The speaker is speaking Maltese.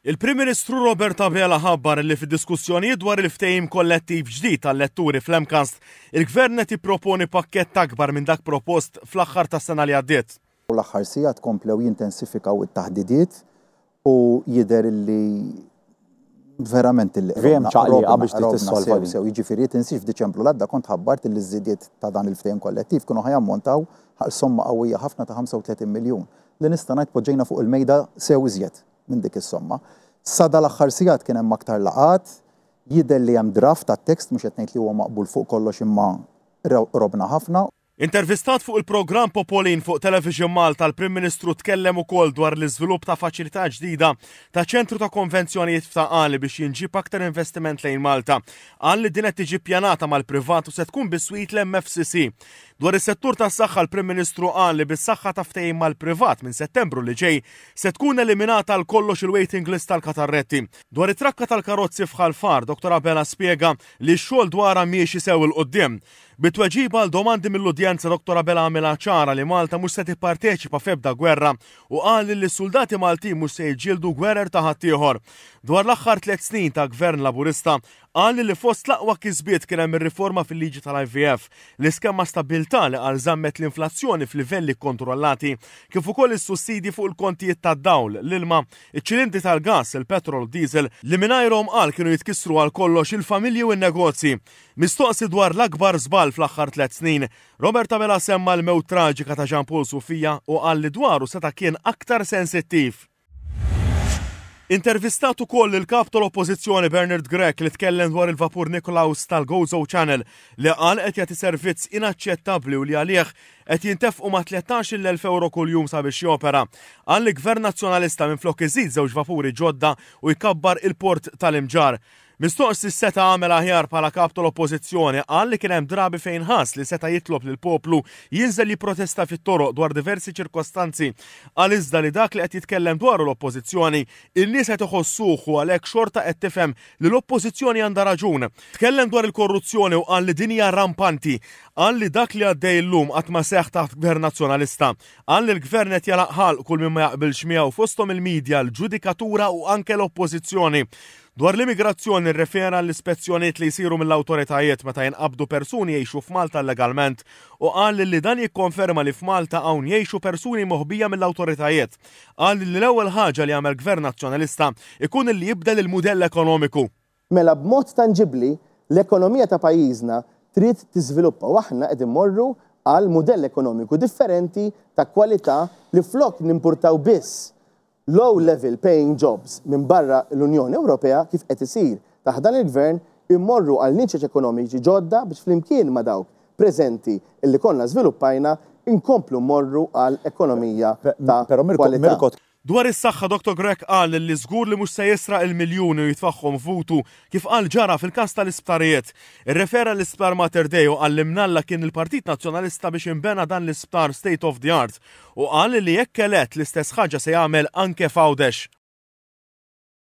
Il-Prim Ministru Robert Abela ħabbar li fid-diskussjonijiet dwar il-ftehim kollettiv ġdid tal-letturi fl-MCAST, il-Gvern qed jipproponi pakkett akbar minn dak propost fl-aħħar tas-sena li għaddiet. L-aħħar sigħat komplew jintensifikaw it-taħdidiet u jidher li verament il Hemm ċaqliqa biex tissolva din. Sew, jiġifieri tinsiex f'Diċembru l-għadda kont ħabbart li ż-żidiet ta' dan il-ftehim kollettiv kienu ħa jammontaw għal somma qawwija ħafna ta' 35 miljun li nista' ngħid poġġejna fuq il-mejda sew iżjed minn dik is-somma. Sa dal-aħħar sigħat kien hemm aktar laqgħat, jidher li hemm draft tat-text, mhux qed ngħid li huwa maqbul fuq kollox imma qrobna ħafna. Intervistat fuq il-programm Popolin fuq Television Malta, l-Prim Ministru tkellem ukoll dwar l-iżvilupp ta' faċilità ġdida ta' ċentru ta' konvenzjonijiet f'Ta' Qali biex jinġieb aktar investiment lejn Malta. Qal li din qed tiġi ppjanata mal-privat u se tkun biswit l-MFCC. Dwar is-settur tas-saħħa l-Prim Ministru qal li bis-saħħa ta' ftehim mal-privat minn Settembru li ġej se tkun eliminata għal kollox il-waiting list tal-katarretti. Dwar it-trakka tal-karozzi f'Ħal Far, Dottor Abela spjega li x-xogħol dwarha miexi sew 'il quddiem. Bi tweġiba għal domandi mill-udjenza Dottor Abela għamilha ċara li Malta mhux se tipparteċipa f'ebda gwerra u qal li s-suldati Maltin mhux se jiġġieldu gwerer ta' ħaddieħor. Dwar l-aħħar tliet snin ta' Gvern Laburista, Qal li fost l-aqwa kisbiet kien hemm ir-riforma fil-liġi tal-IVF, l-iskema Stabbiltà li qal żammet l-inflazzjoni f'livelli kkontrollati, kif ukoll is-sussidji fuq il-kontijiet tad-dawl, l-ilma, iċ-ċilindri tal-gass, il-petrol u d-diesel li mingħajrhom qal kienu jitkissru għal kollox il-familji u n-negozji. Mistoqsi dwar l-akbar żball fl-aħħar tlett snin, Robert Abela semma l-mewt traġika ta' Jean Paul Sofia u qal li dwaru seta' kien aktar sensittiv. Intervistat ukoll il-Kap tal-Oppożizzjoni Bernard Grech li tkellem dwar il-vapur Nikolaus tal-Gozo Channel li qal qed jagħti servizz inaċċettabbli u li għalih qed jintefqu ma' 13,000 ewro kuljum sabiex jopera. Qal li Gvern Nazzjonalista minflok iżid żewġ vapuri ġodda u jkabbar il-port tal-Imġarr. Mistoqsi x'seta' għamel aħjar bħala Kap tal-Oppożizzjoni, qal li kien hemm drabi fejn ħass li seta' jitlob lill-poplu jinżel jipprotesta fit-toroq dwar diversi ċirkostanzi. Qal iżda li dak li qed jitkellem dwaru l-Oppożizzjoni, in-nies qed iħossuh u għalhekk xorta qed tifhem li l-Oppożizzjoni għandha raġun. Tkellem dwar il-korruzzjoni u qal li din hija rampanti. Qal li dak li għaddej illum qatt ma seħħ taħt Gvern Nazzjonalista. Qal li l-Gvern qed jagħlaq ħalq kull min ma jaqbilx miegħu fosthom il-media, l-ġudikatura u anke l-Oppożizzjoni. Dwar l-immigrazzjoni rrefera għall-ispezzjonijiet li jsiru mill-awtoritajiet meta jinqabdu persuni jgħixu f'Malta illegalment u qal li dan jikkonferma li f'Malta hawn jgħixu persuni moħbija mill-awtoritajiet. Qal li l-ewwel ħaġa li jagħmel Gvern Nazzjonalista ikun li jibdel il-mudell ekonomiku. Mela b'mod tanġibbli l-ekonomija ta' pajjiżna trid tiżviluppa u aħna qed immorru għal mudell ekonomiku differenti ta' kwalità li flok nimpurtaw biss low level paying jobs minn barra l-Unjoni Ewropea kif qed isir taħt dan il-Gvern immorru għal niċeċ ekonomiċi ġodda biex flimkien ma' dawk preżenti illi konna żviluppajna nkomplu mmorru għal ekonomija ta' kwalità. Dwar is-saħħa Dottor Grech qal li żgur li mhux se jisraq il-miljuni u jitfagħhom f'vutu kif qal ġara fil-każ tal-isptarijiet. Irrefera l-Isptar Mater Dei u qal li mnalla kien il-Partit Nazzjonalista biex inbena dan l-isptar state of the art u qal li jekk elett l-istess ħaġa se jagħmel anke f'Għawdex.